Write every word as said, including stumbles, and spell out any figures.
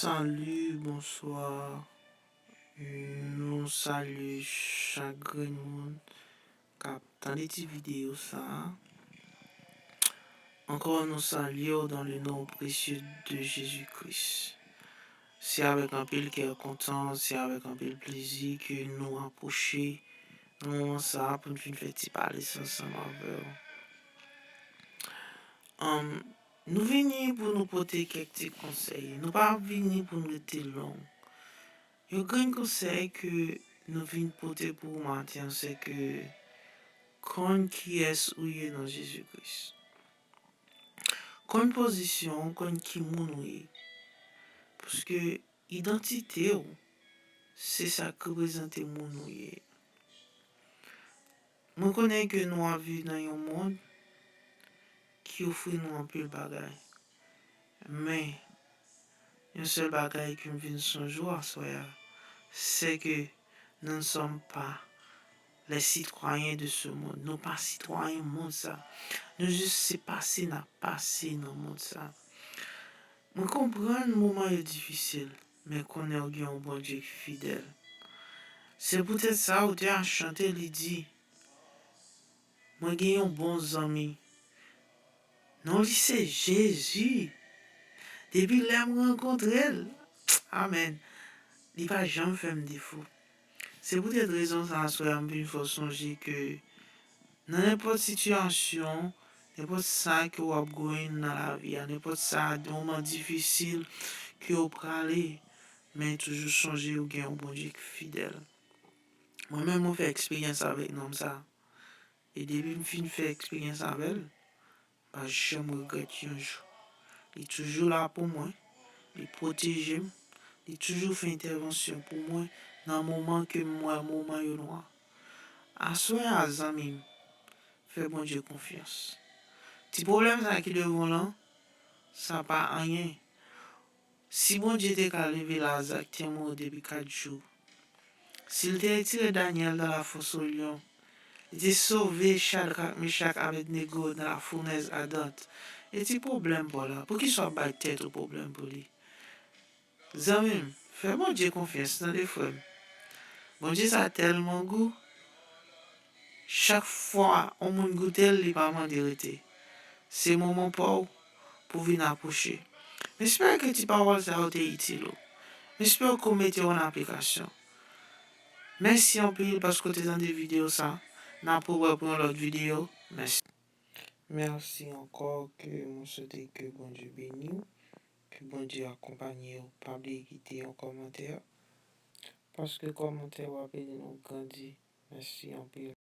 Salut, bonsoir. Nou salye chak grenn moun k ap tande ti videyo sa a. Ankò, nou salye w dans le nom précieux de Jésus-Christ. Se avèk anpil kè kontan, se avèk anpil plezi ke nou apwoche nan moman sa a pou n vin fè ti pale sa ansanm avè w. Ann, nou vini pou nou pote kèk ti konsèy. Nou pa vini pou n rete long. Yon grenn konsèy ke nou vin pote pou ou maten an, se ke konn kiyès ou ye nan Jezi Kris. Konn pozisyon w, konn ki moun ou ye. Paske idantite w, se sa k reprezante moun ou ye. Mwen konnen ke nou ap viv nan yon mond ki ofri nou anpil bagay. Men, yon sèl bagay ke m vin sonje w aswè a, se ke nous ne sommes pas les citoyens de ce monde. Nou pa sitwayen mond sa. Nou jis se pase n ap pase nan mond sa. Mwen konprann moman yo difisil, men konnen w gen yon Bondye ki fidèl. Se poutèt sa, otè a chante, li di, mwen gen yon bon zanmi. Non li se Jezi. Depi lè m rankontre l, amèn, li pa janm fè m defo. Se poutèt rezon sa a, aswè a, m vin fè w sonje ke nan nenpòt sitiyasyon, nenpòt sa ke w ap goumen nan lavi a, nenpòt sa, de moman difisil ke w prale, men toujou sonje ou gen yon Bondye ki fidèl. Mwen menm, mwen fè eksperyans avèk nonm sa a. E depi m fin fè eksperyans avè l, m pa janm regrèt yon jou. Li toujou la pou mwen. Li pwoteje m. Li toujou fè entèvansyon pou mwen nan moman ke m wè moman yo nwa. Aswè a, zanmi m, fè Bondye konfyans. Ti pwoblèm sa ki devan w lan, sa pa anyen. Si Bondye te ka leve Laza ki te mouri depi kat jou, si l te retire Danyèl dans la fosse aux lions, li te sove Chadrak, Mechak, Abèdnego dans la fournaise ardente, e ti pwoblèm pa w la, poukisa w ap bay tèt ou pwoblèm pou li? Zanmi m, fè Bondye konfyans, tande frè m. Bondye sa tèlman gou, chak fwa yon moun goute l, li pa mande rete. Se moman pa w pou vin apwoche. M espere ke ti pawòl sa yo te itil ou. M espere ke w mete yo an aplikasyon. Mèsi anpil paske w te tande videyo sa. N ap rewè pou yon lòt videyo. Mèsi. Mèsi ankò, ke mwen swete ke Bondye beni w, ke Bondye akonpaye w. Pa bliye kite yon kòmantè, paske kòmantè yo ap ede nou grandi. Mèsi anpil.